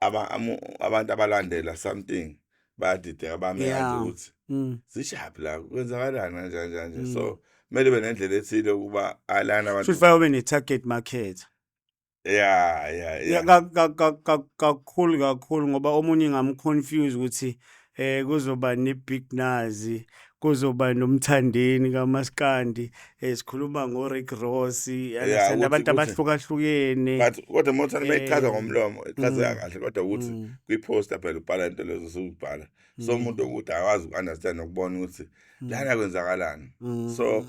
abantu abalandela something bayadideka, bame kanje ukuthi zishaphi la, kwenzakalani, kanje kanje kanje. So kumele ube nendlela ethile ukuba alana abantu. Futhi fanele ube ne-target market. Yeah. Kakhulu kakhulu, ngoba omunye ngamconfuse ukuthi kuzoba ne-Big Nazi, kuzoba nomthandeni kaMaskandi, sikhuluma ngo-Rick Ross, understand, abantu abahlukahlukene. But kodwa uma uthanda mayichaza ngomlomo, ichazeka kahle, kodwa ukuthi kwi-poster phela ubhala into lezo usubhala, so umuntu okude akwazi uku-understand nokubona ukuthi lana kwenzakalani. So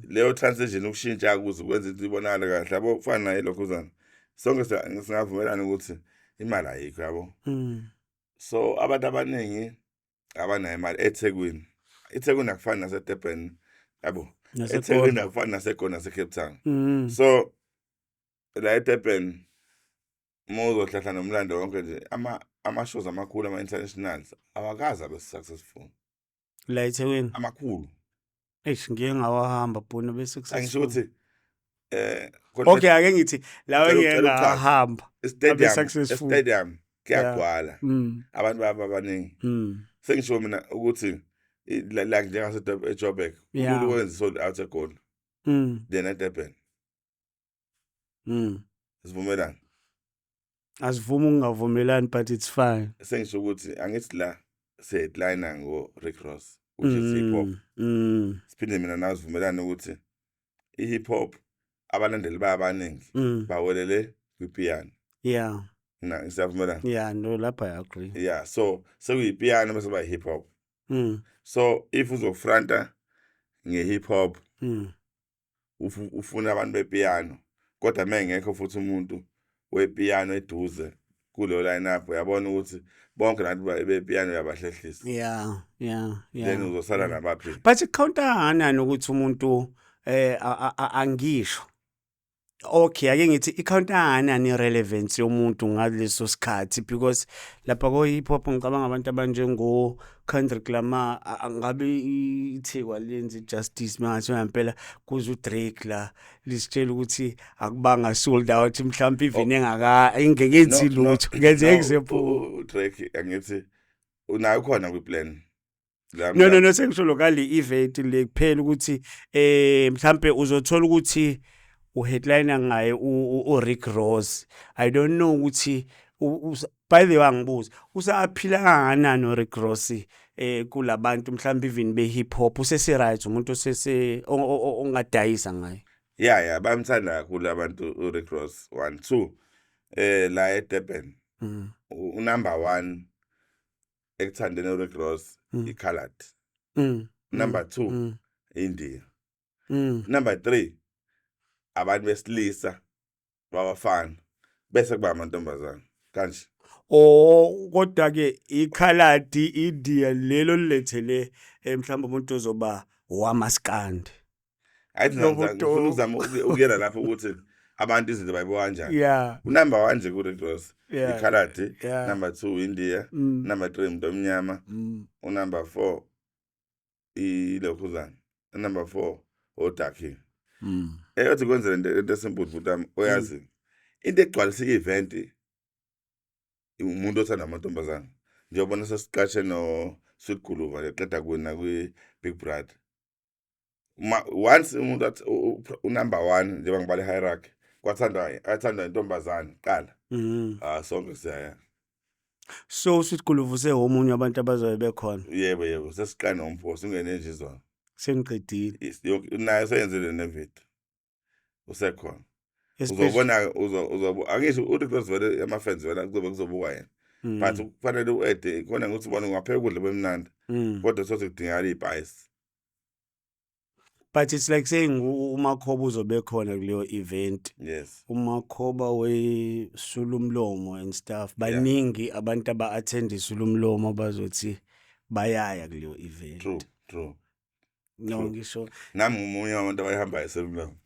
leyo transition, ukushintsha ukuze kwenze into ibonakale kahle, yabo, kufana naye lokhuzana, sonke singavumelana ukuthi imali ayikho, yabo. So abantu abaningi abanayo imali eThekwini, iThekwini akufani naseDurban, yabo. NaseGoli. eThekwini akufani naseGoli, naseCape Town. So la eDurban, uma uzohlahla nomlando wonke nje, ama-shows amakhulu, ama-internationals awakaze abe successful. La eThekwini? Amakhulu. Eish, ngike ngawahamba bhuna bese. Angisho ukuthi Okay, ake ngithi lawa Cela engike uchaze. ngawahamba Stadium, successful. Stadium kuyagcwala, abantu baba abaningi. Sengisho mina ukuthi like njengase eJoburg, kulula ukwenza sold out eGoli then eDurban. Sivumelana? Asivumi ukungavumelani, but it's fine. Sengisho ukuthi angithi la se-headliner ngo Rick Ross, which is hip hop. Siphinde mina nawe sivumelane ukuthi i-hip hop abalandeli bayo abaningi bawelele kwipiano. Na siyavumelana? Yeah, no, lapha I agree. Yeah, so sekuyipiano bese ba hip hop. So if uzofronta nge-hip hop, ufuna abantu bepiano, kodwa mengekho futhi umuntu wepiano eduze kulo line up, uyabona ukuthi bonke labantu bepiano uyabahlehlisa. Then uzosala nabaphi? But icounta kangakanani ukuthi umuntu angisho, okay, ake ngithi icounta kangakanani irelevance yomuntu ngaleso sikhathi? Because lapha ko hip hop ngicabanga abantu abanjengo Kendrick Lamar, angabe ithekwa lenze justice mangathi ngempela kuze uDrake la lisitshela ukuthi akubanga sold out, mhlawumbe even engaka engekenzi lutho, ngenze example. uDrake angithi unayo khona kwi-plan. No, sengisho lo kale event le kuphela, ukuthi mhlambe uzothola ukuthi uheadliner ngaye uRick Ross. I don't know ukuthi by the way, angibuza, usaphila kangakanani uRick Ross kulabantu, mhlambe even be hip hop, usese right umuntu osese ongadayisa ngaye? Yeah, bayamthanda kakhulu abantu uRick Ross. 1 2 la eDurban, unumber 1 ekuthandeni uRick Ross iColored. Number 2, India. Number 3, abantu besilisa babafana, bese kuba amantombazana kanje. Oh, kodwa ke ikhaladi, India lelo lilethele mhlawumbe umuntu ozoba wamaskandi. Ayithi Lo ngifuna ukuzama ukuyela lapho ukuthi abantu izinto bayibuka kanjani. Unumber 1 nje ku-Rick Ross ikhaladi, number 2 India, number 3 umuntu omnyama, unumber 4 ilokhuzana, number 4 odakhi. Eyothi kwenzele into esimple, bhuti wami, oyazi into egcwalisa i-event umuntu othanda amantombazane, njengobona sesiqashe no-Sweet Guluva leqeda kuwina kwi-Big Brother. Ma once umuntu athi unumber 1, njengoba ngibala i-hierarchy, Kwathandwa athandwa intombazane kuqala. Ah, sonke siyaya. So Sweet Guluva usewomunye wabantu abazobe bekhona. Yebo, sesiqala nompho singene nje izona. Seniqedile. Naye seyenzile nevideo. Usekhona. Uzobona uzobo angisho uRick vele ama-fans vele kuzobe kuzobukwa yena. But kufanele u-add khona ukuthi ubona ungapheka ukudla bemnandi. Kodwa sothi kudingakala iy'payisi. But it's like saying uMakhoba uzobe khona kuleyo event. Yes. UMakhoba weSulumlomo and stuff. Baningi abantu aba-attend iSulumlomo bazothi bayaya kuleyo event. True, true. No, ngisho. Nami ngumunye wabantu abayihambayo eSulumlomo.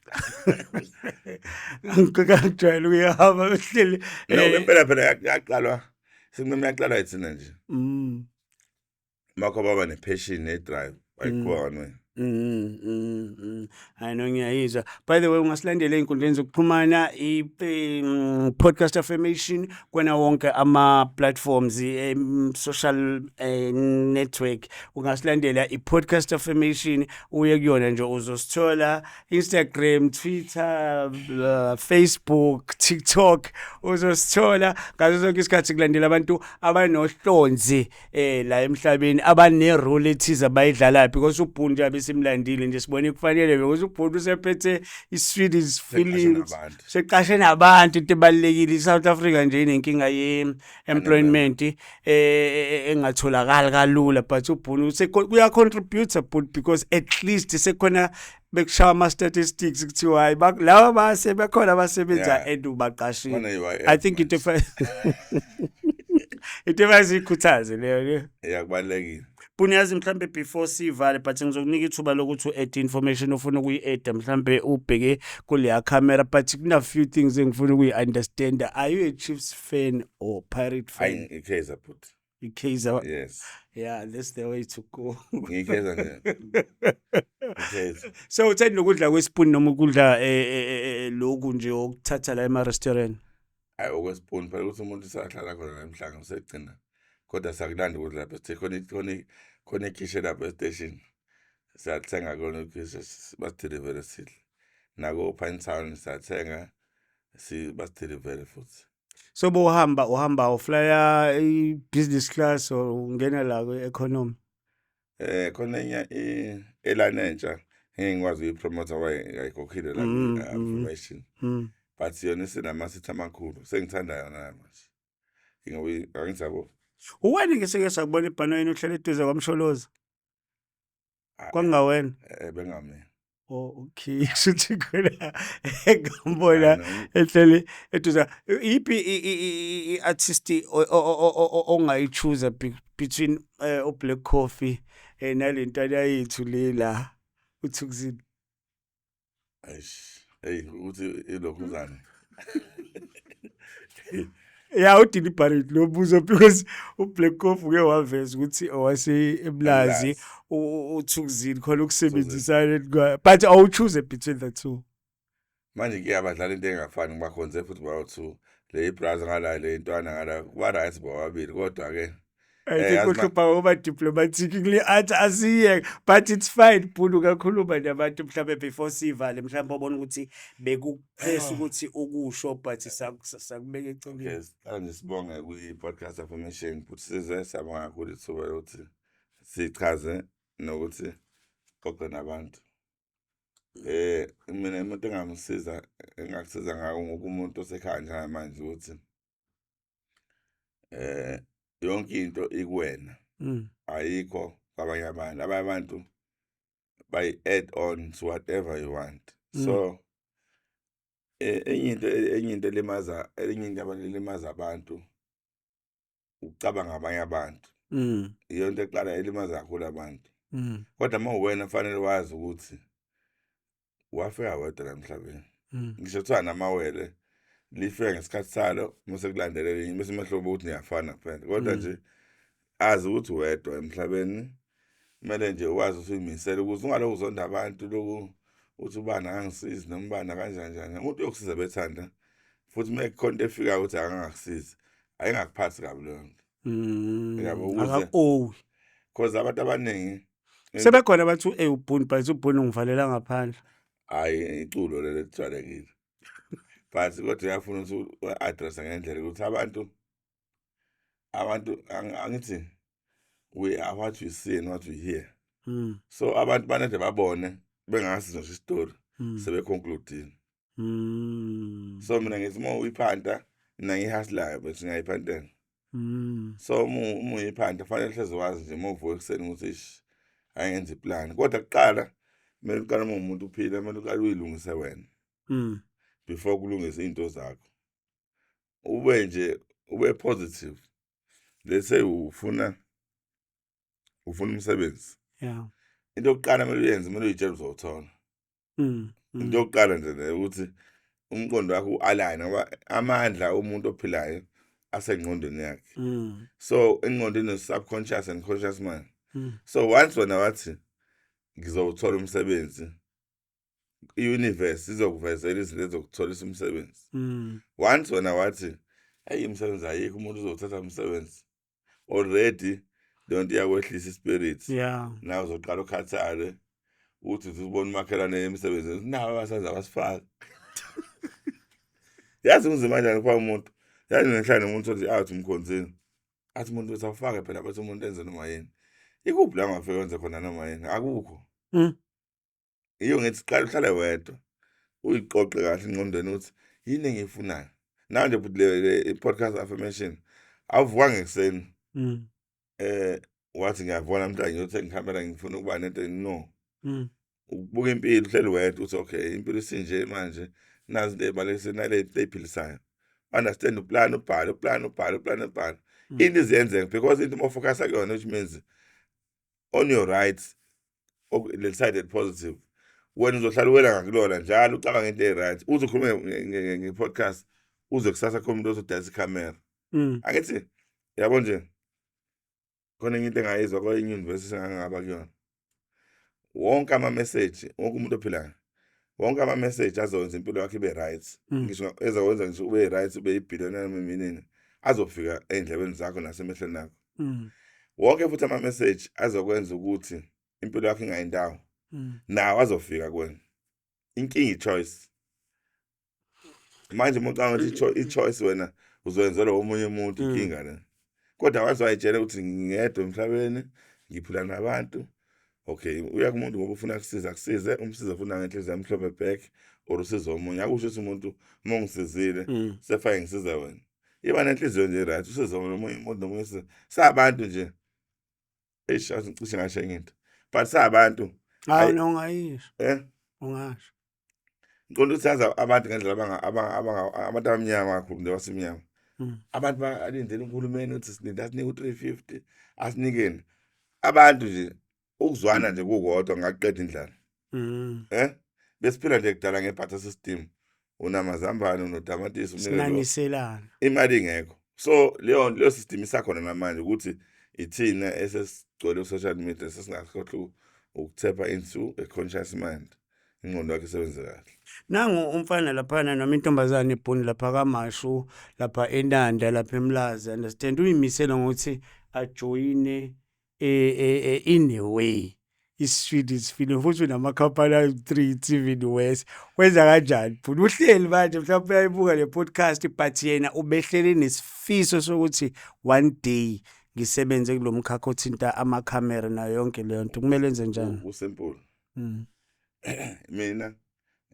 Ngikujwayele ukuyihamba behleli. No, impela phela yaqalwa. Simeme yaqalwa yithina nje. Makho baba ne-passion ne-drive wayiqhuba wena. Hayi no, ngiyayizwa. By the way, ungasilandela ey'nkundleni zokuxhumana, i-Podcast Affirmation kwena wonke ama-platforms, social network. Ungasilandela i-Podcast Affirmation, uye kuyona nje uzosithola, Instagram, Twitter, Facebook, TikTok, uzosithola ngaso sonke isikhathi. Kulandela abantu abanohlonzi la emhlabeni, abane role ethize abayidlalayo, because uBhunu nje abesimlandile nje sibone kufanele, because uBhunu usephethe i-Swedish Films, seqashe nabantu. Into ebalulekile, i-South Africa nje inenkinga ye-employment engatholakali kalula, but uBhunu uya contribute Bhunu, because at least sekhona bekushaya ama statistics kuthiwa hayi, laba base bekhona abasebenza and ubaqashile. I think into ebazikhuthaze leyo le. Yeah, kubalulekile. Bhunu, yazi mhlambe before sivale, but ngizokunika ithuba lokuthi u-add information ofuna ukuyi-add, mhlambe ubheke kuleya camera, but kuna few things engifuna ukuyi-understand. Are you a Chiefs fan or Pirate fan? Hayi, i-Kaizer but. I-Kaizer? Yes. Yeah, that's the way to go. Ngiyi-Kaizer nje. I-Kaizer. So uthanda ukudla kwespoon noma ukudla lokhu nje okuthatha la ema-restaurant? Hayi, okwespoon phela, ukuthi umuntu usahlala khona la emhlanga usegcina. Kodwa sakulanda ukudla lapha sithe khona ikhishi lapha estation. Siyathenga khona ikhishi, basidilivele sidle. Nako Pinetown siyathenga, si basidilivele futhi. So bowuhamba uhamba uflya i-business class or ungena la kwi-economy? Khona enye i-airline entsha ngeke ngikwazi ukuyipromote ngoba ayikhokhile la information. But yona isinama-seat amakhulu, sengithanda yona manje. Ngoba angithi yabo. Uwena ke seke sakubona ebhanoyini uhlele eduze kwaMsholozi? Kwakungawena? Eh, bengamina. Oh, okay. Shuthi khona engambona ehleli eduze. Iphi i-artist ongayi-choose between uBlack Coffee nalentwana yethu le la uThukzin? Eish, hey, ukuthi ilokhuzana. Ya, udeliberate lo mbuzo because uBlack Coffee uke waveza ukuthi owase eMlazi, uThukzin khona ukusebenzisana, but awuchoose between the two. Manje ke abadlala into engafani, ngibakhonze futhi bawu-two. Le ibraza ngala, le intwana ngala, kuba right bobabili, kodwa ke I think uhlupha ngoba diplomatic kule athi asiyeke, but it's fine. Bhunu, kakhuluma nabantu mhlawumbe before sivale, mhlawumbe ubona ukuthi bekupress ukuthi ukusho, but sakubeka eceleni. Okay, siqala nje sibonge kwi-Podcast Affirmation futhi size siyabonga kakhulu ithuba lokuthi sichaze nokuthi xoxe nabantu. Mina umuntu engamsiza, engakusiza ngako ngokumuntu osekhaya njengamanje, ukuthi yonke into ikuwena, ayikho kwabanye abantu. Abanye abantu bayi add on to whatever you want. So enye into elimaza, enye into elimaza abantu ukucabanga abanye abantu. Iyo nto eqala elimaza kakhulu abantu. Kodwa uma uwena fanele wazi ukuthi wafika wedwa la emhlabeni. Ngisho kuthiwa namawele lifika ngesikhathi salo, mase kulandela elinye, bese umehluko ukuthi niyafana kuphela. Kodwa nje azi ukuthi wedwa emhlabeni, kumele nje wazi ukuthi uyimisele ukuze ungalokhu uzonda abantu, lokhu uthi ubani akangisizi noma ubani kanjani njani. Umuntu uyokusiza bethanda, futhi uma kukhona into efikayo ukuthi akangakusizi, ayingakuphathi kabi leyo nto. Yabo, ukuze Akaku-owe. Cause abantu abaningi sebekhona bathi uBhunu, but uBhunu ungivalela ngaphandle. Hayi, iculo lelo elijwayelekile. But kodwa uyafuna ukuthi u-address ngendlela ukuthi abantu angithi we are what we see and what we hear. So abantu banede babone bengasizwa nje isitori, sebeconcludile. So mina ngithi uma uyiphanta, mina ngiyihustlayo bese ngiyayiphantela. So uma uyiphanta fanele hleze wazi nje uma uvuka ekuseni ukuthi ish, angenza iplan. Kodwa kuqala kumele uqale, uma umuntu uphila kumele uqale uyilungise wena before kulungise izinto zakho, ube nje ube positive. Let's say ufuna umsebenzi, into yokuqala kumele uyenze, kumele uyitshele uzowuthola. Into yokuqala nje le ukuthi umqondo wakho u-align, ngoba amandla umuntu ophilayo asengqondweni yakhe. So ingqondo ine-subconscious and conscious mind. So once wena wathi ngizowuthola umsebenzi, i-universe izokuvezela izinto ezokutholisa umsebenzi. Once wena wathi eyi, umsebenzi ayikho, umuntu uzowuthatha umsebenzi, already leyo nto iyakwehlisa ispirit. Nawe uzoqala ukhathale, uthi uzubona umakhelwane emsebenzini, nawe abasenza abasifaka. Yazi kunzima kanjani ukufaka umuntu? Yazi ngihlala nomuntu othi athi umkhonzini, athi umuntu uthi awufake phela, bathi umuntu enze noma yini. Ikuphi la ongafike wenze khona noma yini? Akukho. Iyo ngithi qala uhlale wedwa, uyiqoqe kahle engqondweni ukuthi yini engiyifunayo. Nawe nje futhi le i-podcast affirmation, awuvukanga ekuseni wathi ngiyavuka namhlanje ngiyothenga ikhamera, ngifuna ukuba nento, no. Ukubuka impilo uhleli wedwa uthi okay, impilo isinje manje, nazi into ey'balulekile nale ey'philisayo. Understand, uplan, ubhale, uplan, ubhale, uplan, ubhale. Into iziyenzeka because into uma ufocusa kuyona, which means on your right, le side positive, wena uzohlala uwela ngakulona njalo, ucabanga into e-right. Uze ukhulume nge-podcast, uze kusasa khona umuntu ozodayisa ikhamera. Angithi yabo nje khona enye into engayizwa kwenye university engangaba kuyona, wonke ama-message, wonke umuntu ophilayo, wonke ama-message azokwenza impilo yakho ibe right, ngisho ezokwenza ngisho ube right, ube yibhiliyona noma iminini, azofika ey'ndlebeni zakho nasemehlweni akho. Wonke futhi ama-message azokwenza ukuthi impilo yakho ingayindawo, nawo azofika kuwena. Inkinga i-choice. Manje uma ucabanga ukuthi i-choice wena uzoyenzelwa omunye umuntu, inkinga le. Kodwa waze wayitshela ukuthi ngingedwa emhlabeni, ngiphila nabantu, okay, uya kumuntu ngoba ufuna kusiza, akusize, umsize futhi nangenhliziyo emhlophe back, or usize omunye. Akusho ukuthi umuntu uma ungisizile sefake ngisize wena. Iba nenhliziyo nje right, usize omunye umuntu nomunye usize. Sabantu nje, eish, azi ngicishe ngasho enye into, but sabantu. Hawu, no, ungayisho. Ungasho. Ngiqonda ukuthi yazi abantu ngendlela abantu abamnyama kakhulu nje basemnyama. Abantu balindele uhulumeni ukuthi silinde asinike u-350, asinikeni. Abantu nje ukuzwana nje kukodwa ngaqeda indlala. Besiphila nje kudala nge-barter system. Unamazambane, unotamatisi, unike lo. Sinaniselana. Imali ingekho. So leyo system isakhona namanje, ukuthi ithina esesigcwele social media sesingakhohlwa ukuthepha into a conscious mind. Ingqondo yakhe isebenze kahle. Nangu umfana laphana noma intombazane ebhuni lapha kaMashu, lapha eNanda, lapha eMlazi, understand, uyimisela ngokuthi ajoyine in a way i-Swedish film, futhi unamakhampani ayi-3, it's even worse. Wenza kanjani bhuti? Uhleli manje mhlawumbe uyayibuka le podcast, but yena ubehleli nesifiso sokuthi one day ngisebenze kulo mkhakha othinta amakhamera nayo yonke leyo nto. Kumele enze njani? Kusimple. Mina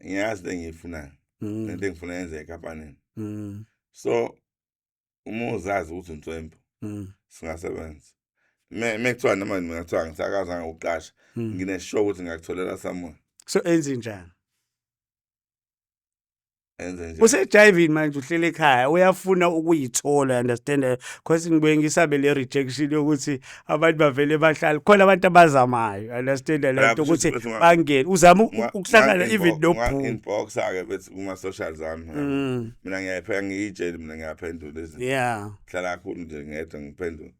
ngiyazi le engiyifunayo. Lento engifuna yenze ekampanini. So uma uzazi ukuthi unswempu, singasebenza. Me kuthiwa noma mina kuthiwa ngisakazange ukuqasha, ngine-sure ukuthi ngingakutholela somewhere. So enze njani? Enze nje. Usejayivini manje, uhlele ekhaya, uyafuna ukuyithola, understand, because ngibuye ngisabe le rejection yokuthi abantu bavele bahlale khona, abantu abazamayo, understand, le nto ukuthi bangene, uzama ukuhlangana even nobhu. Inbox-ke bethi kuma-social zami. Mina ngiyayipheka, ngiyitsheli, mina ngiyaphendula izinto. Hlala kakhulu nje ngedwa ngiphendula.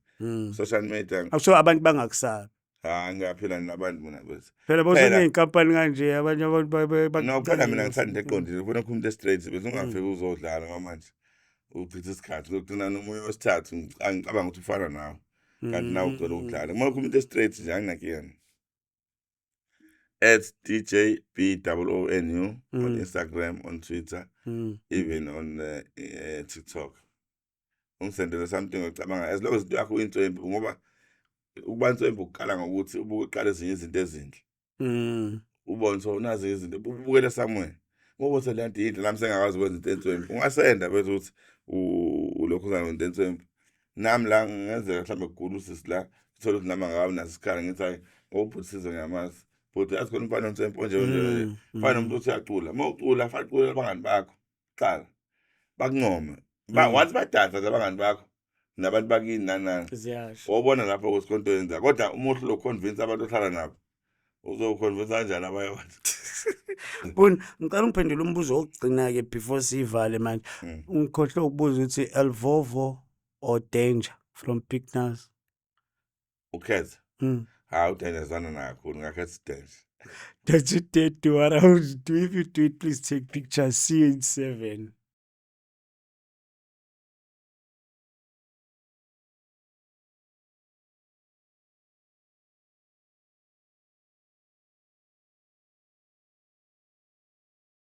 Social media. Akusho abantu bangakusabi. Ha, ngiyaphila nabantu mina bese. Phela bosoney'nkampani kanje, abanye abantu No, phela mina ngithanda into eqondile, ufuna ukukhuluma into straight bese ungafiki uzodlala ngoba manje uchitha isikhathi, uzogcina nomunye wesithathu angicabanga ukuthi ufana nawe. Kanti nawe ugcwele ukudlala. Uma ukhuluma into straight nje anginankinga. @djboonu on Instagram, on Twitter, even on TikTok. Ungisendele something ocabanga, as long as into yakho inswempu, ngoba ukuba inswempu kuqala ngokuthi ubuke uqala ezinye izinto ezinhle, ubone so nazi izinto ubukele somewhere, ngoba uthi le nto yinhle, nami sengakwazi ukwenza into enswempu. Ungasenda bese uthi ulokhu uza into enswempu, nami la ngenzeka mhlawumbe kugula usisi la, uthole ukuthi nami angakabi naso isikhala, ngithi hayi, ngoba ubhuti Sizwe ngiyamazi, but yazi khona umfana onswempu onje onje onje. Fana nomuntu othi uyacula, uma ucula fanele uculele abangani bakho kuqala, bakuncome ba once badansa nje abangani bakho nabantu bakini nani nani. Ziyasho. Wobona lapho ukuthi khona into yenza, kodwa uma uhlula uconvince abantu ohlala nabo, uzoconvince kanjani abanye abantu? Boon, ngicela ungiphendule umbuzo wokugcina-ke before siyivale manje. Ngikhohlwe ukubuza ukuthi Elvovo or Danger from Big Nuz? Ukhetha? Hayi, uDanger zana naye kakhulu, ngakhetha uDanger. Don't you dare do what I would do. If you do it, please take pictures. See you in 7.